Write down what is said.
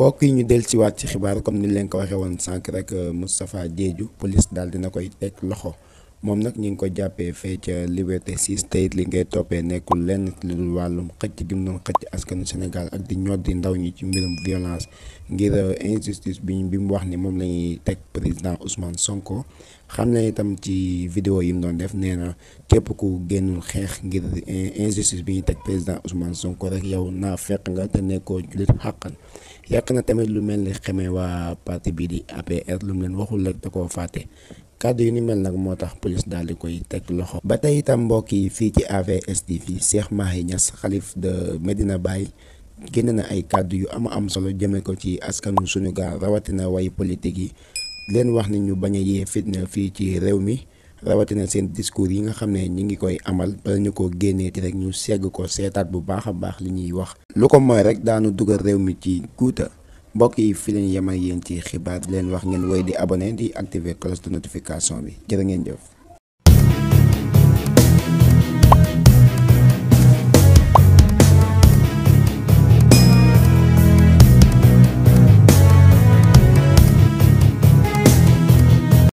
mbokk yi ñu dellusiwaat ci xibaar comme ni leen ko waxee woon sànq rek Moustapha Diédhiou police daal dina koy teg loxo moom nag ñu ngi ko jàppee fee ca Liberté 6 te it li ngay toppee nekkul lenn lu dul wàllum xëcc gi mu doon xëcc askanu Sénégal ak di ñoddi ndaw ñi ci mbirum violence ngir injustice bi mu wax ni moom la ñuy teg président Ousmane Sonko. xam ne itam ci vidéo yi mu doon def nee na képp ku génnul xeex ngir injustice bi ñuy teg président Ousmane Sonko rek yow naa fekk nga te nekkoo jullit xàqan. yàq na tamit lu mel ni xamee waa parti bii di APR lu mu leen waxul rek da koo fàtte kàddu yu ni mel nag moo tax police daal di koy teg loxo. ba tey itam mbokk yi fii ci AVS TV Cheikh Mahi Niass xalif de Medina Baye génn na ay kàddu yu am solo jëme ko ci askanu suñu gaal rawatina way politique yi leen wax ni ñu bañ a yee fitna fii ci réew mi rawatina seen discours yi nga xam ne ñi ngi koy amal bala ñu ko génneeti rek ñu segg ko seetaat bu baax a baax li ñuy wax. lu ko mooy rek daanu dugal réew mi ci guuta. mbokk yi fi leen yem ak yéen ci xibaar di leen wax ngeen woy di abonné di activer cloche de notification bi jërë ngeen jëf.